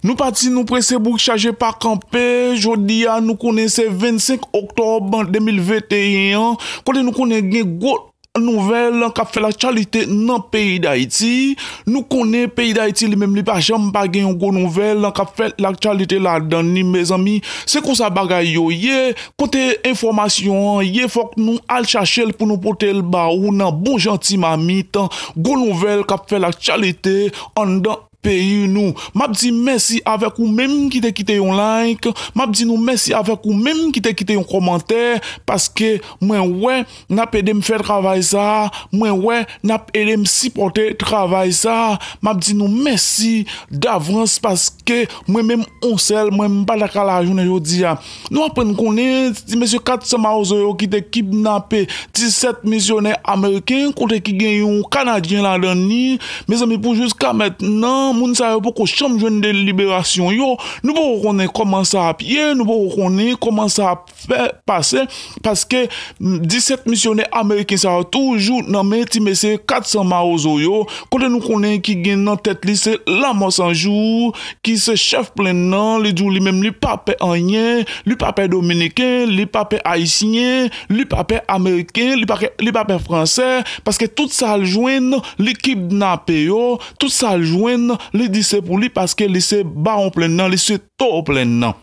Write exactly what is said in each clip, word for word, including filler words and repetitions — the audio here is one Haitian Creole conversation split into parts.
Nou pati, nou prese, bouk chaje pa kanpe. Jodi a, nou konnen se vennsenk oktòb de mil venteyen an, kote nou konnen gen gwo nouvèl k ap fè laktyalite nan peyi Dayiti. Nou konnen peyi Dayiti li menm li pa janm pa gen yon gwo nouvèl k ap fè laktyalite ladan li, mezanmi. Se konsa bagay yo ye. Kote enfòmasyon an ye, fòk nou al chache l pou nou pote l ba ou nan bon jan ti mamit. Gwo nouvèl k ap fè laktyalite anndan peyi nou. M ap di mèsi avèk ou menm ki te kite yon like. M ap di nou mèsi avèk ou menm ki te kite yon kòmantè, paske mwen wè n ap ede m fè travay sa a. Mwen wè n ap ede m sipòte travay sa a. M ap di nou mèsi davans, paske mwen menm, yon sèl mwen, m pa ta ka la jounen jodi a. Nou aprann konnen ti mesye kat san mawozo yo ki te kidnape disèt misyonè ameriken, kote ki gen yon Kanadyen ladan li. Mezanmi, pou jiska mentnan, moun sa yo poko janm jwenn deliberasyon yo. Nou poko konnen kòman sa ap ye, nou poko konnen kòman sa ap fè pase, paske disèt misyonè ameriken sa yo toujou nan men ti mesye kat san mawozo yo, kote nou konnen ki gen nan tèt li se Lanmò San Jou, ki se chèf plenn nan. Li di w li menm li pa pè anyen, li pa pè dominiken, li pa pè ayisyen, li pa pè ameriken, li pa, li pa pè fransè, paske tout sa l jwenn, li kidnape yo, tout sa l jwenn, li di se pou li, paske li se bawon plenn nan, li se towo plenn nan.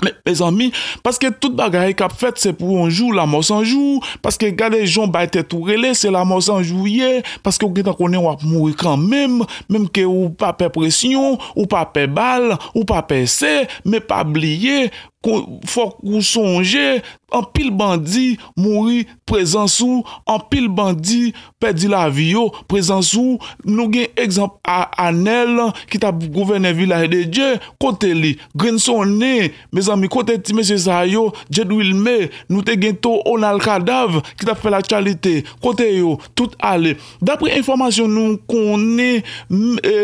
Men, mezanmi, paske tout bagay k ap fèt, se pou yon jou Lanmò San Jou, paske gade jan w bay tèt ou rele, se Lanmò San Jou w ye, paske w gentan konnen w ap mouri kanmenm, menm ke ou pa pè presyon, ou pa pè bal, ou pa pè se, men pa bliye, ko-, fòk ou sonje, anpil bandi mouri prezans ou, anpil bandi pèdi lavi yo prezans ou. Nou gen egzanp a Anèl ki t ap gouvènè Vilaj de Dye, kote li? Grenn Sonnen, mezanmi, kote ti mesye sa yo? Djed Wilme, nou te gen tou Onal Kadav ki t ap fè laktyalite, kote yo? Tout ale. Dapre enfòmasyon nou konnen, m, e,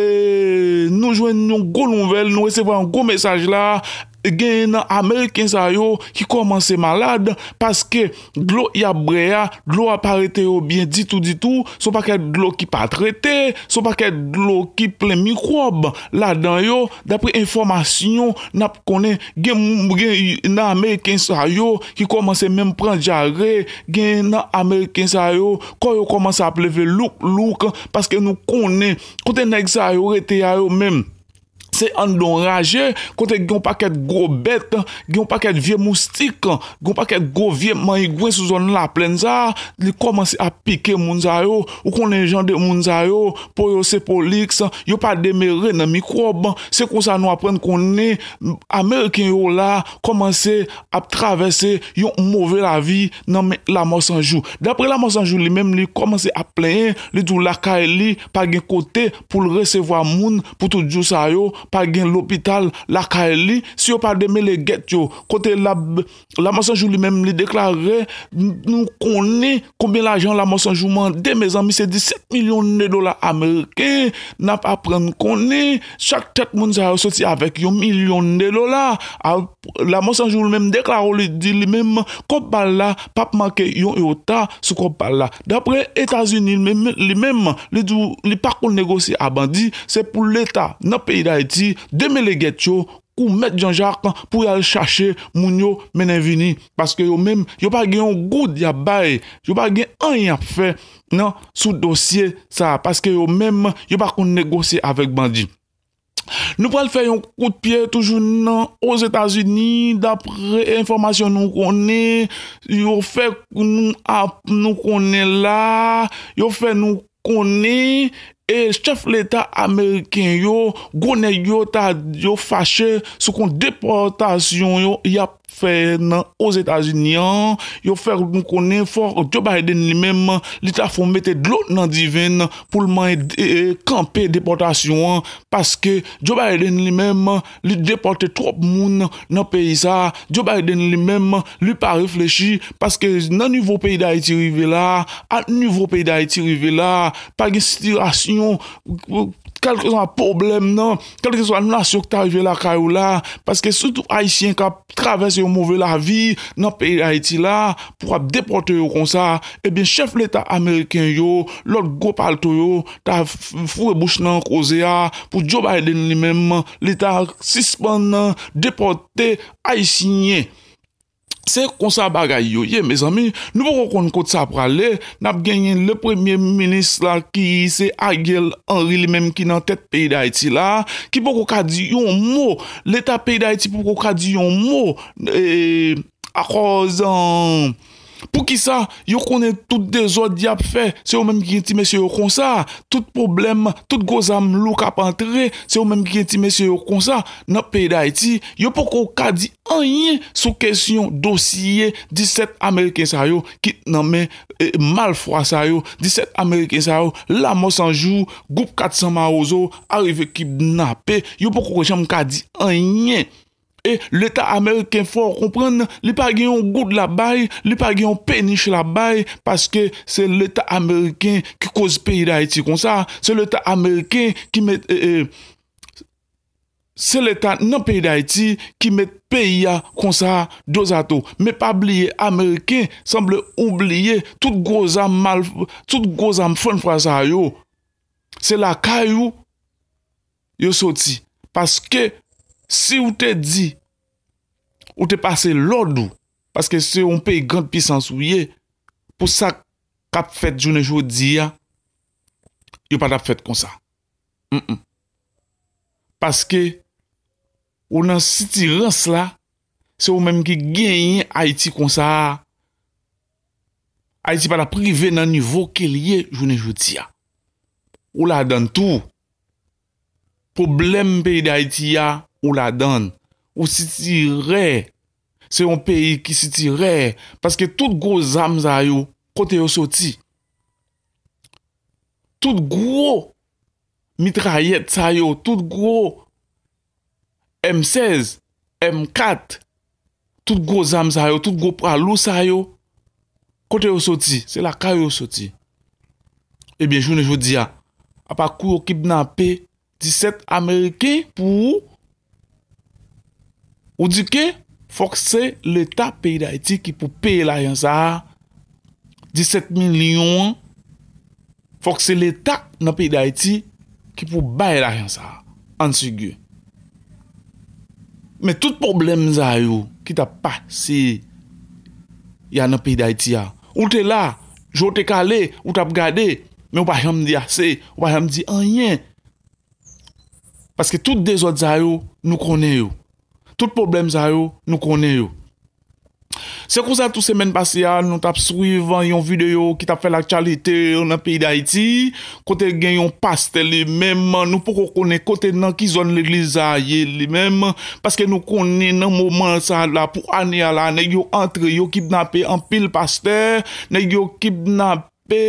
nou jwenn yon gwo nouvèl, nou resevwa yon gwo mesaj la, genyen nan Ameriken sa yo ki kòmanse malad, paske dlo y ap bwè a, dlo a pa rete yo byen ditou, ditou. Se yon pakèt dlo ki pa trete, se yon pakèt dlo ki plen mikwòb ladan yo. Dapre enfòmasyon n ap konnen, gen, gen nan Ameriken sa yo ki kòmanse menm pran dyare, gen nan Ameriken sa yo, kò yo kòmanse ap leve louk, louk, paske nou konnen kote nèg sa yo rete a yo menm. Se anndan yon raje, kote gen yon pakèt gwo bèt, gen yon pakèt vye moustik, gen yon pakèt gwo vye mangwen sou zòn Laplèn sa a, li kòmanse ap pike moun sa yo. Ou konnen jan de moun sa yo, po yo se poliks, yo pa demere nan mikwòb. Se konsa nou aprann konnen Ameriken yo la kòmanse ap travèse yon move lavi nan men Lanmò San Jou. Dapre Lanmò San Jou li menm, li kòmanse ap plenyen, li di w lakay li pa gen kote pou l resevwa moun pou tout jou sa yo, pa gen lopital lakay li. Si yo pa demele gèt yo, kote l ap, Lanmò San Jou li menm, li deklare, n-, nou konnen konbyen lajan Lanmò San Jou mande, mezanmi, se disèt milyon de dola ameriken. N ap aprann konnen chak tèt moun sa yo soti avèk yon milyon de dola. A, Lanmò San Jou li menm deklare, li di li menm kòb pa l la p ap manke yon yota sou kòb pa l la. Dapre Etazini li menm, li menm, li di w li pa konn negosye a bandi, se pou Leta nan peyi Dayiti demele gèt yo, kou Mèt Janjak, pou y al chache moun yo mennen vini. Paske yo menm, yo pa gen yon goud y ap bay, yo pa gen anyen y ap fè nan sou dosye sa a, paske yo menm, yo pa konn negosye avèk bandi. Nou pral fè yon kout pye toujou nan Ozetazini. Dapre enfòmasyon nou konnen, yo fè nou ap, nou konnen la, yo fè nou konnen, e chèf leta ameriken yo, gwo nèg yo ta, yo fache sou kont depòtasyon yo y ap fè nan Ozetazini an. Yo fè nou konnen fò Joe Biden li menm, li ta fon mete dlo nan diven pou l manyen, e, kanpe depòtasyon an, paske Joe Biden li menm, li depòte twòp moun nan peyi sa a. Joe Biden li menm, li pa reflechi, paske nan nivo peyi Dayiti rive la, ak nivo peyi Dayiti rive la, pa gen sitirasyon kèlkeswa pwoblèm nan, kèlkeswa nasyon ki ta rive lakay ou la, paske sitou Ayisyen k ap travèse yon move lavi nan peyi Dayiti la, pou ap depòte yo konsa, ebyen, chèf leta ameriken yo, lòt gwo palto yo, ta f-, foure bouch nan koze a, pou Joe Biden li menm, li ta sispann depòte Ayisyen. Se konsa bagay yo ye, mezanmi. Nou poko konn kot sa prale. N ap genyen le premye minis la ki se Ariel Henry, li menm ki nan tèt peyi Dayiti la, ki poko ka di yon mo. Leta peyi Dayiti poko ka di yon mo. E, akòz, an, poukisa yo konnen tout dezòd y ap fè, se yo menm ki gen ti mesye yo konsa. Tout pwoblèm, tout gwo zam lou k ap antre, se yo menm ki gen ti mesye yo konsa. Nan peyi Dayiti, yo poko ka di anyen sou kesyon dosye disèt Ameriken sa yo ki t nan men, e, malfwa sa yo, disèt Ameriken sa yo, Lamò San Jou, gwoup kat san Mawozo, arive kidnape, yo poko janm ka di anyen. E leta ameriken, fò w konprann, li pa gen yon goud l ap bay, li pa gen yon penich l ap bay, paske se leta ameriken ki koz peyi Dayiti konsa, se leta ameriken ki met, e, e, se leta nan peyi Dayiti ki met peyi a konsa dozato. Men pa bliye, ameriken sanble oubliye tout gwo zam mal, tout gwo zam fann fwa sa yo. Se lakay ou yo soti. Paske si w te di, ou te pase lòd ou, paske se yon peyi grand pisans ou ye, pou sa k ap fèt jounen jodi a, yo pa t ap fèt konsa. Mm-mm. Paske ou nan sitirans la, se ou menm ki genyen Ayiti konsa a. Ayiti pa t ap rive nan nivo ke l ye jounen jodi a. Ou ladann tou. Pwoblèm peyi Dayiti a, ou ladann. Ou sitirè. Se yon peyi ki sitirè. Paske tout gwo zam sa yo, kote yo soti? Tout gwo mitrayèt sa yo, tout gwo M sèz, M kat, tout gwo zam sa yo, tout gwo pwa lou sa yo, kote yo soti? Se lakay yo soti. Ebyen, jounen jodi a, apa kou yo kidnape disèt Ameriken pou ou, ou di ke fòk se leta peyi Dayiti ki pou peye lajan sa a, disèt milyon an, fòk se leta nan peyi Dayiti ki pou bay lajan sa a. Ann figi. Men tout pwoblèm sa yo ki t ap pase ya nan peyi Dayiti a, ou te la, je w te kale, ou t ap gade, men ou pa janm di ase, ou pa janm di anyen. Paske tout dezòd sa yo, nou konnen yo. Tout pwoblèm sa yo, nou konnen yo. Se konsa, tou semèn pase a, nou t ap swiv yon videyo ki t ap fè laktyalite nan peyi Dayiti, kote gen yon pastè li menm, nou poko konnen kote, nan ki zòn legliz sa a ye li menm, paske nou konnen nan moman sa a la, pou ane a la, nèg yo antre, yo kidnape anpil pastè, nèg yo kidnape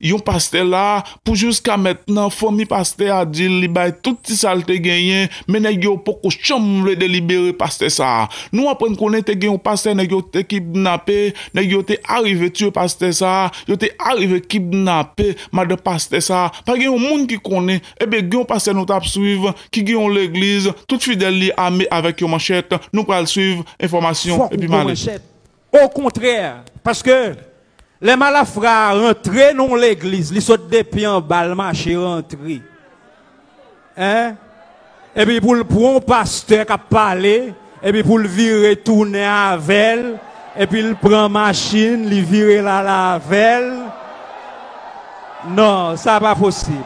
yon pastè la, pou jiska mentnan, fanmi pastè a di l li bay tout ti sa l te genyen, men nèg yo poko janm vle delibere pastè sa a. Nou aprann konnen te gen yon pastè, nèg yo te kidnape, nèg yo te arive tiye pastè sa a, yo te arive kidnape madanm pastè sa a. Pa gen yon moun ki konnen, ebyen, gen yon pastè nou t ap swiv, ki gen yon legliz, tout fidèl li ame avèk yon manchèt. Nou pral swiv enfòmasyon, epi m ale. Okontrè, paske lè malafra a rantre nan yon legliz, li sot depi anba, l mache rantre. Hein? Epi pou l pran yon pastè k ap pale, epi pou l vire tounen avè l, epi l pran machin, li vire l ale avè l. Non, sa pa posib.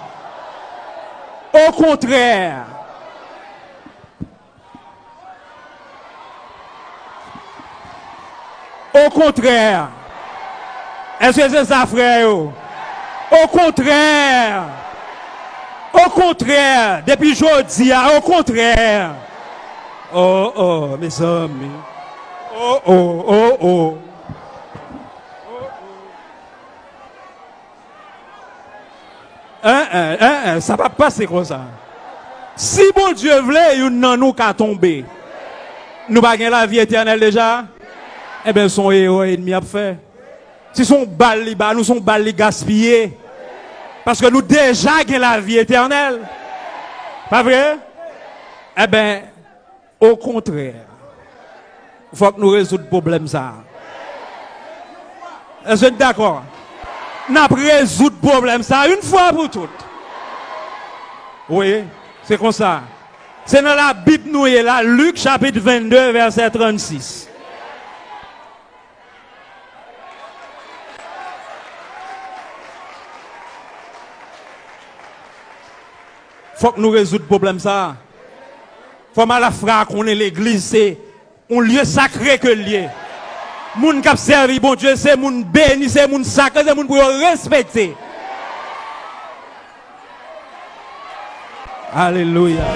Okontrè, Okontrè. Èske se sa, frè yo? Okontrè. Okontrè. Depi jodi a, okontrè. Oh, oh, mezanmi. Oh, oh, oh, oh. En, en, en, en, sa p ap pase konsa. Si Bondye vle, youn nan nou ka tonbe. Nou pa gen lavi etènèl deja? Enben, se yon erè ènmi ap fè. Si se yon bal li ba nou, se yon bal li gaspiye. Paske nou deja gen lavi etènèl. Pa vre? Eben, okontrè, fòk nou rezoud pwoblèm sa a. Èske n dakò? N ap rezoud pwoblèm sa a yon fwa pou tout. Wi, se konsa. Se nan Labib nou ye la, Lik chapit vennde, vèsè trannsis. Fòk nou rezoud pwoblèm sa a. Fò malafra a konnen legliz se yon lye sakre ke l ye. Moun k ap sèvi Bondye se moun beni, se moun sakre, se moun pou yo respekte. Alelouya.